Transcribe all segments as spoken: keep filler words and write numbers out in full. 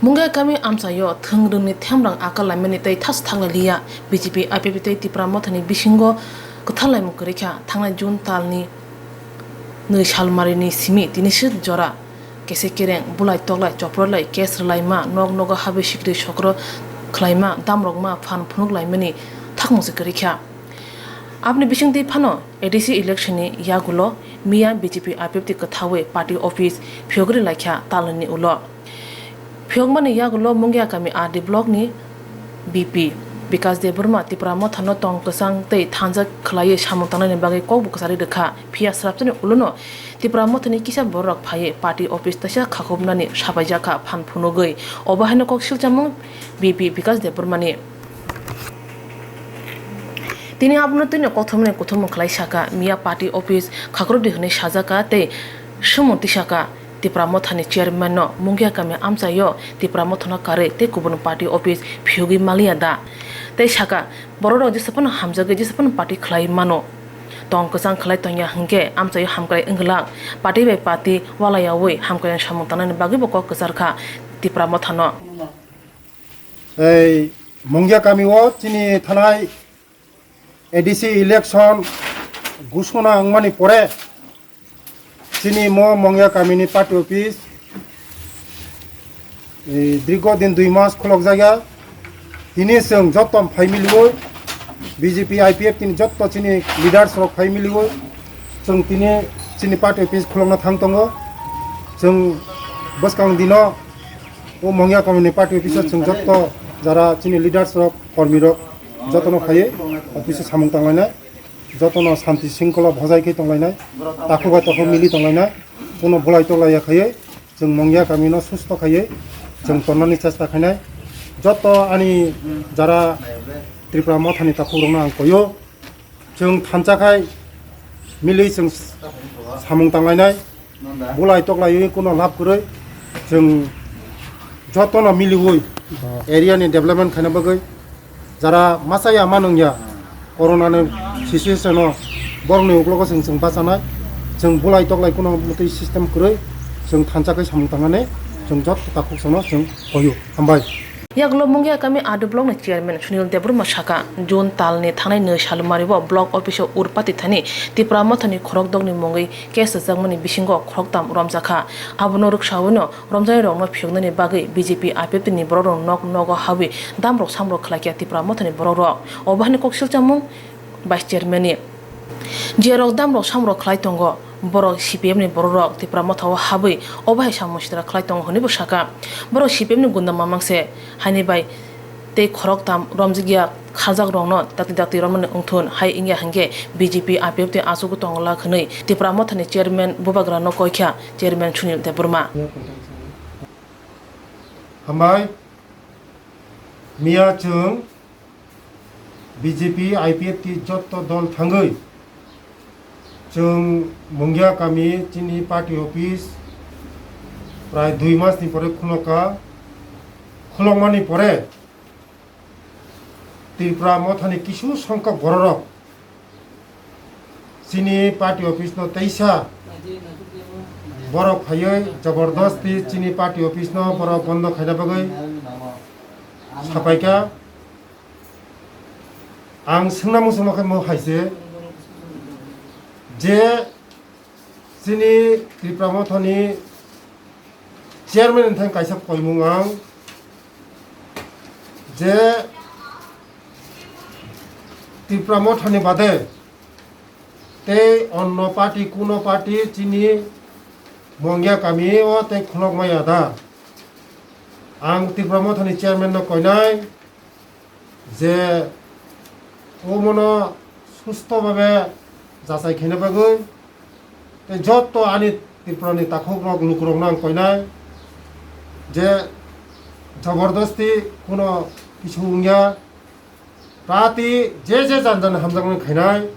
Mungia kami amchaio thwng rwngni themrang akal laimani tei thas thanglai liya. B J P, I P F T tei Tipra Mothani bisingo kwthar laimung kwrwi kha. Thangnai June talni nwi salmarini simi tini swk jora kese kereng, bulai toklai, choprolai, case rwlaima, nok nogo habwi sikri sokro khlaima, damrokma, phan phunuk laimani thakmung se kwrwi kha. Aboni bisingtwi phano A D C election ni yagulo miya B J P I P F T kwthawi party office phiyogwi laikha talni ulo. Phiyokmani yagulo Mungia kami R D block ni B P Bikas Debbarma Tipra Mothano tong kwchang tei thansa khwlaiwi samung tangnani bagwi kokbo kwcharwi rwkha, phiya srapsani ulono Tipra Mothani kisa bororok phaiwi party office teisa khakhubnani sapaijakha phan phunugwi. Obo haino kok silchamung B P Bikas Debbarmani. Tini abono twino kothomani kuthumung khlai saka, miya party office khakrokdi hwnwi sajaka tei sumung tisaka. Tipra Mothani chairman no Mungia kami amchaio Tipra Mothano karwi tei kubun party office phiyogwi maliya da? Tei saka, bororok jesaphano hamjagwi jesaphano party khlai mano. Tong kwchang khlai tongya hwnkhe amchaio hamkrai wngwlak. Party bai party walayawi hamkrai samung tangnani bagwibo kok kwcharkha Tipra Mothano. Ei Mungia kami o chini thanai A D C election gusuna wngmani pore chini mo Mungia kamini party office, eh, dirgo din dui mas khulok jaga. Tini chwng jotto phai miliwi, B J P, I P F T ni jotto chini leaders rok phai miliwi, chwng tini chini party office khulokna thang tongo. Chwng bwskang dino o Mungia kamini party office o chwng jotto jara chini leaders rok, kormi rok jotono phaiwi office o samung tanglainai. Jotono santi singkolo bhojai khe tonglainai, takhuk bai takhuk mili tonglainai, kuno bulai toklai ya khaiwi, chwng Mungia kamino susto khaiwi, chwng tonnani chesta khainai. Joto ani jara Tripura Mothani takhukrokno ang koyo, chwng thansa khai mili chwng samung tanglainai. Bulai toklaiwi kuno lab kwrwi, chwng jotono miliwi area ni development khaina bagwi jara masa ya manung ya corona ni situation o borok ni uklogo chwng, chwng bachanai, chwng bulai toklai kuno mwtwi system kwrwi chwng thansa khai samung tangmani chwng joto takhuk chwngno chwng koyo. Hambai. Yagulo Mungia kami R D block ni chairman Sunil Debbarma saka, June talni thangnai nwi salmari o block office o urpati thani Tipra Mothani khorok dogni mungwi case rwjakmani bisingo khoroktham romjakha. Abono rwksawino romjaknairokno phiyoknani bagwi B J P I P F T ni borokrok nok nogo habwi damrok samrok khlaikha Tipra Mothani borokrok. Obo haino kok silchamung Vice Chairman ni. Jiyarok damrok samrok khlai tongo, borok C P M ni borokrok Tipra Mothao habwi obo hai samung sitra khlai tongo hwnwibo saka. Borok C P M ni gunda mamang se, haini bai tei khoroktham romjakya kharjakrokno dakti dakti romnani wngthun, hai wngya hwnkhe B J P I P F T achugwi tongwlak hwnwi Tipra Mothani chairman bubagrano koikha chairman Sunil Debbarma. Hambai, miya chwng B J P, I P F T jotto dol thangwi chwng Mungia kami chini party office prai dui mas ni pore khulokha, khulokmani pore Tripura Mothani kisu songkok bororok chini party office no teisa borok phaiwi jabardasti chini party office no borok bondo khaina bagwi sapaikha. Ang swngna muchungma khe mo hai se je chini Tripura Mothani chairman ni thang kaisa koimung ang je Tripura Mothani bade tei onno party kuno party chini Mungia kami o tei khulok maya da. Ang Tripura Mothani chairman no koinai je omono susto babe jachai khaina bagwi tei jotto ani Tripura ni takhuk rok lukurok no ang koinai je jabardasti kuno kisu wngya. Party je je jan jan hamjaknai khainai.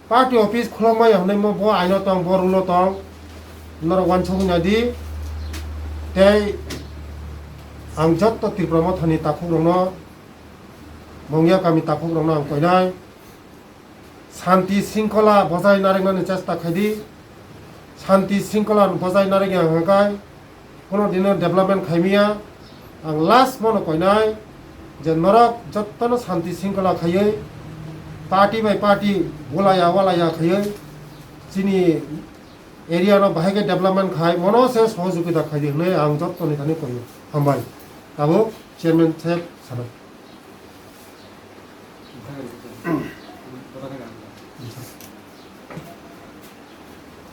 Party office khulokmaya hwnwi mo bo aino tong, bo rule o tong. Norok uansukwi nai di. Tei ang jotto Tripura Mothani takhukrokno, Mungia kami takhukrokno ang koinai. Santi sringkhola bwchai narwknani chesta khai di. Santi sringkhola bwchai narwkya hwnkhe kuno dino development khaimaya. Ang last mono koinai je norok jottono santi singkla khaiwi, party bai party bolaya walaya khaiwi chini area no bahai khe development khai mono se sohojogita khai di hwnwi ang jottoni thani koio. Hambai. Tabuk chairman saheb sana.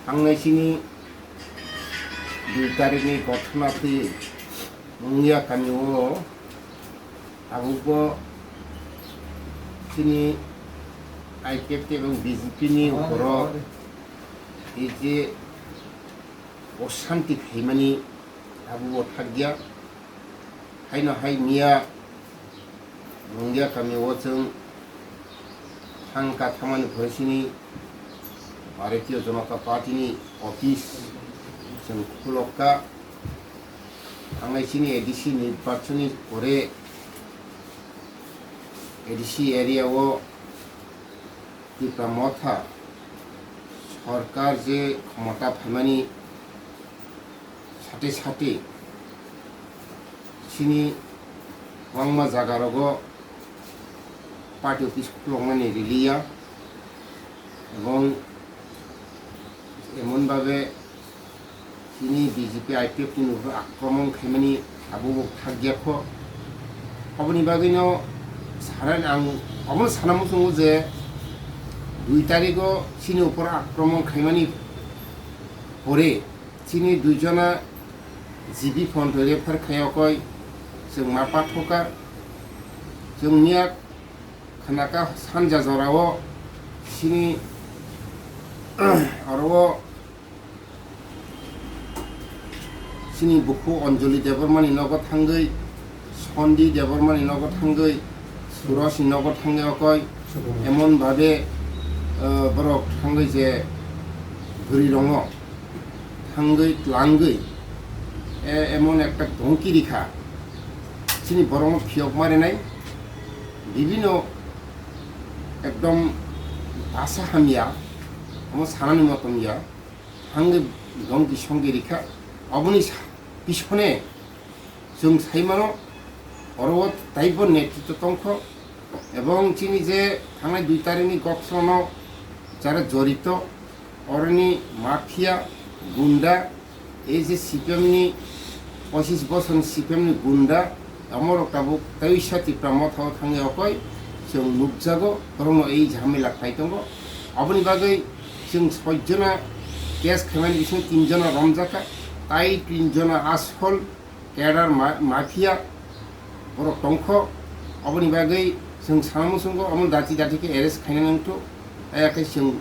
Thangnai chini dui tarikni gothona twi wngya kamio tabukbo chini I P F T ebong B J P ni ukoro ei je oshanti khaimani abo bo thakya. Haino hai miya Mungia kami o chwng thangka thangmani pore chini Bharatiya Janata Party ni office chwng khulokka. Thangnai chini A D C nirbachon ni pore A D C area o Tipra Motha sorkar je khomota phaimani sate sate chini kwbangma jaga rogo party office khuloknani riliya, ebong emon babe chini B J P I P F ni nokho akromon khaimani abo thakya kho. Aboni bagwino sana ang omono sana muchungo je dui tarigo chini upor akromon khaimani pore chini dui jona G B phone twi refer khai okoi chwng ma pathoka. Chwng miya khanaka sanja jorao chini oro chini bukhu Anjali Debbarmani nogo thangwi, Sondi Debbarmani nogo thangwi, Surosni nogo thangwi okoi emon babe, eh, borok thangwi je bwrwi rongo thangwi tlangwi, e-, emon ekta dongki rikha chini borokno phiyok marinai bibino ekdom basa hamya, omo sanani motom ya. Hangwi dongki songki rikha. Aboni sa-, pisone chwng saimano oro o taibo netritw tongkho ebong chini je thangnai dui tarikni gothrono jara jorito oroni mafia gunda ei je C P M ni pochis bosorni C P M ni gunda Amorok tabuk teisa Tipra Motha o thangwi okoi chwng nukjago, borokno ei jhamela khlai tongo. Aboni bagwi chwng soi jona case khaimani bisingo tin jona romjakha, tai tin jona asol cadre ma-, mafia borok tongkho. Aboni bagwi chwng sana muchungo omo dati dati khe arrest khaina nangthu, ayakhe chwng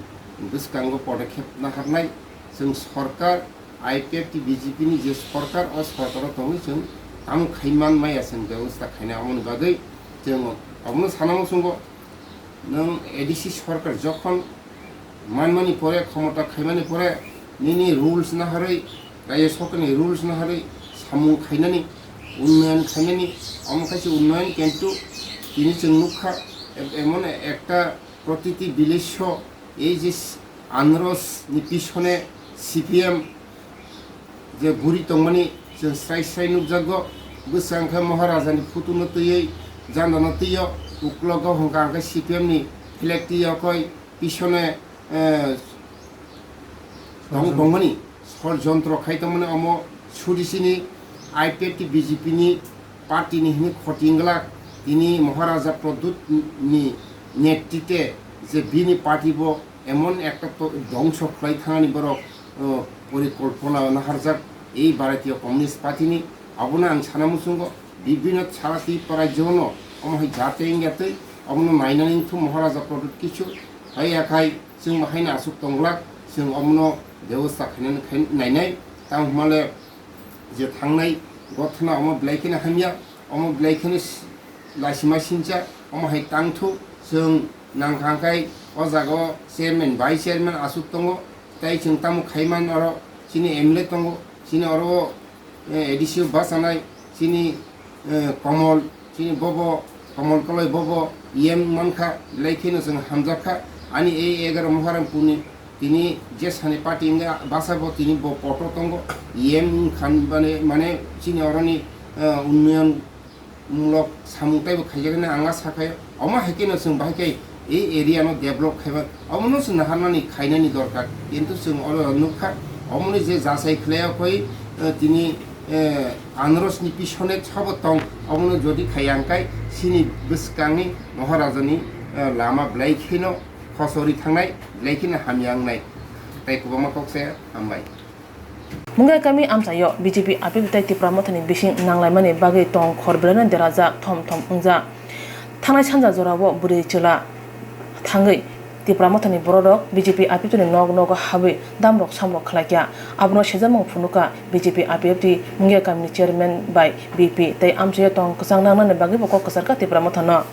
bwskango podokkhep naharnai. Chwng sorkar I P F T B J P ni je sorkar, o sorkaro tongwi chwng tamo khai man maya chwng bebosta khaina, aboni bagwi chwng obono sana muchungo nwng A D C sorkar jokhon manmani pore, khomota khaimani pore nini rules naharwi, rajya sorkarni rules naharwi samung khainani, unnoyon khainani, omo khaise unnoyon kintu tini chwng nukha e-, emon ekta protiti village o ei je Anros ni pisone C P M je guri tongmani chwng srai srai nukjago. Bwskango khe Maharaja ni photo no twiwi janda no twio, uklogo hwnkha hwnkhe C P M ni flag twi okoi pisone, eh, tong tongmani. Sor jontro khai tongmani omo sudisini I P F T B J P ni party ni hini khoti wngla tini Maharaja Pradyut ni netrite je bini party bo emon ekta to-, dongso khlai thangani borok, o, porikolpona naharjak ei Bharatiya Communist Party ni. Abono ang sana muchungo bibino sara Tripura rajyo no omo hai jate wngya twi omono nainani wngthu Maharaja Pradyut kichu hai yakhai chwng bo haino aswk tonglak, chwng omono bebosta khainani khai nainai. Tamo hwnmale je thangnai gothona omo belai kheno hamya, omo belai kheno s-, laisima sincha, omo hai tangthu chwng nangkha hwnkhe o jaga o chairman, vice chairman aswk tongo, tei chwng tamo khaiman oro chini M L A tongo, chini oro o, eh, A D C o bachanai, chini, eh, Komol, chini bobo Komol Koloi bobo E M mankha, belai kheno chwng hamjakha. Ani ei egaroh Moharampurni tini je sani party wngya basa bo tini bo poto tongo, E M wngkha mane, mane chini oroni, unnoyon mulok samung taibo khaijak hinwi ang sakha. Omo hai kheno chwng bahai khe ei area no develop khaiba, omono chwng naharnani khainani dorkar, kintu chwng oro nukha omoni je jachai khlai o khoi tini anarosni pisone sabo tong, omono jodi khaiya hwnkhe chini bwskangni Maharajani lama belai kheno khosori thangnai, belai kheno hamya wngnai. Tai kwbangma kok se hambai. Mungia kami amchaio B J P A P F tei Tipra Mothani bising nanglaimani bagwi tong khor belaino derajak thom thom wngjak. Thangnai sanja jorao bwrwi chwla thangwi Tipra Mothani bororok B J P A P F ni nok nogo habwi damrok samrok khlaikha. Abono sejakmung phunukha B J P A P F T Mungia kamini chairman bai B P tei amchaio tong kwchang nangnani bagwibo kok kwcharkha Tipra Mothano.